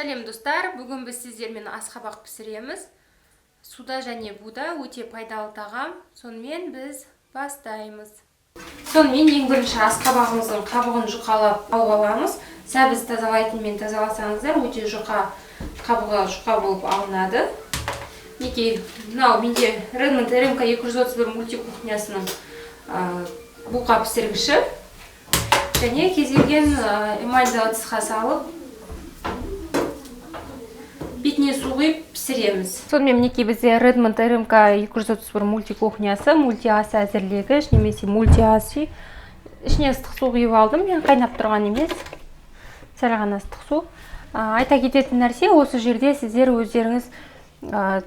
Сәлем, достар! Бүгін біз сіздермен асқабақ пісіреміз. Суда және буда өте пайдалы тағам. Сонымен, біз бастаймыз. Сонымен, ең бірінші асқабағымыздың қабығын жұқалап алып аламыз. Сәбіз тазалайтынмен тазаласаңыздар, өте жұқа, қабығы жұқа болып алынады. Мінекей, мынау менде Redmond RMK 231 мультикухнясының буқа пісіргіші. Және кез келген эмальді ыдысқа салып, бетіне су құйып пісіреміз. Сонымен, мінекей, бізде Redmond RMK 231 мультикухнясы, мульти ас әзірлегіш немесе мульти ас үй. Ішіне ыстық су құйып алдым мен, қайнап тұрған емес, сәл ғана ыстық су. Айта кететін нәрсе, осы жерде сіздер өздеріңіз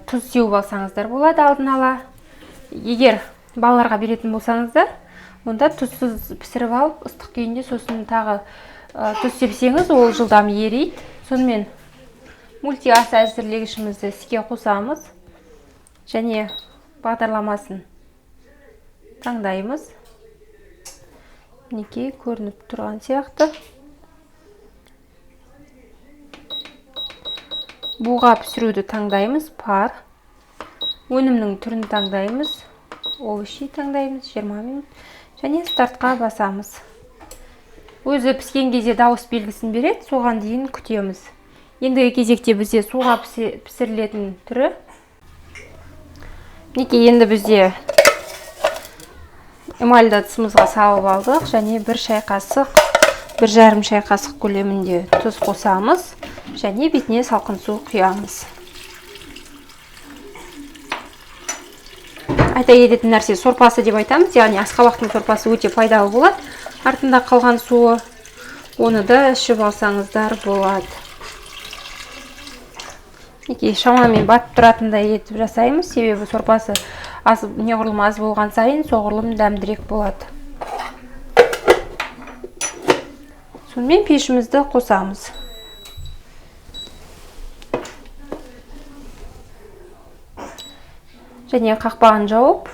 тұз сеуіп алсаңыздар болады алдын ала. Егер балаларға беретін болсаңыздар, онда тұзсыз пісіріп алып, ыстық күйінде сосын тағы тұз сепсеңіз, ол жылдам ериді. Сонымен, мульти ас әзірлегішімізді іске қосамыз және бағдарламасын таңдаймыз. Мінекей, көрініп тұрған сияқты. Буға пісіруді таңдаймыз, пар. Өнімнің түрін таңдаймыз, овощи таңдаймыз, 20 минут және стартқа басамыз. Өзі піскен кезде дауыс белгісін береді, соған дейін күтеміз. Ендігі кезекте бізде суға пісірілетін түрі. Мінекей, енді бізде эмальді ыдысымызға салып алдық және бір шай қасық, 1,5 шай қасық көлемінде тұз қосамыз және бетіне салқын су құямыз. Айта кететін нәрсе, сорпасы деп айтамыз, яғни асқабақтың сорпасы өте пайдалы болады. Артында қалған суы, оны да ішіп алсаңыздар болады. Мінекей, шамамен батып тұратындай етіп жасаймыз, себебі сорпасы аз, неғұрлым аз болған сайын, соғұрлым дәмдірек болады. Сонымен, пешімізді қосамыз. Және қақпағын жауып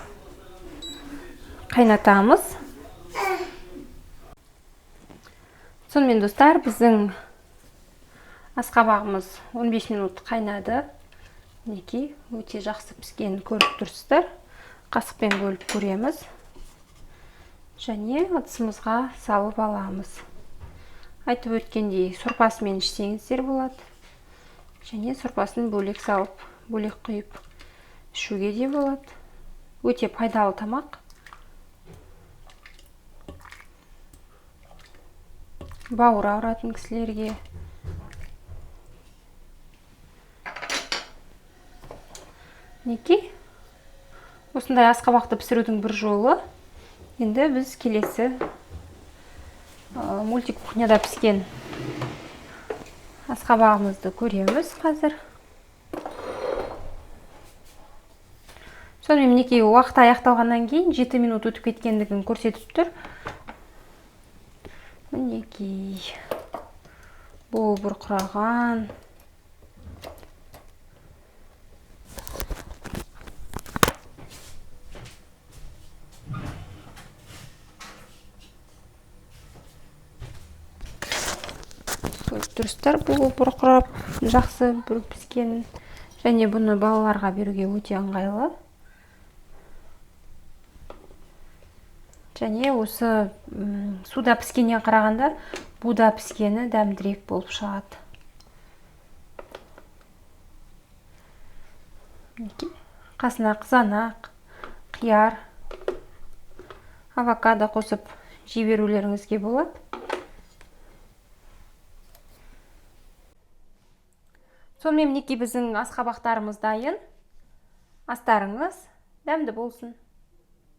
қайнатамыз. Сонымен, достар, біздің асқабағымыз 15 минут қайнады. Мінекей, өте жақсы піскенін көріп тұрсыздар. Қасықпен бөліп көреміз. Және ыдысымызға салып аламыз. Айтып өткендей, сорпасымен ішсеңіздер болады. Және сорпасын бөлек салып, бөлек құйып ішуге де болады. Өте пайдалы тамақ. Бауыр ауыратын кісілерге. Мінекей, осындай асқабақты пісірудің бір жолы. Енді біз келесі мультикухняда піскен асқабағымызды көреміз қазір. Сонымен, мінекей, уақыт аяқталғаннан кейін 7 минут өтіп кеткендігін көрсетіп тұр. Мінекей, бұл бұрқыраған. Көріп тұрсыздар, бұл бұрқырап жақсы бір піскен. Және бұны балаларға беруге өте ыңғайлы. Және осы суда піскеннен қарағанда буда піскені дәмдірек болып шығады. Мінекей, қасына қызанақ, қияр, авокадо қосып жей берулеріңізге болады. Сонымен, мінекей, біздің асқабақтарымыз дайын. Астарыңыз дәмді болсын.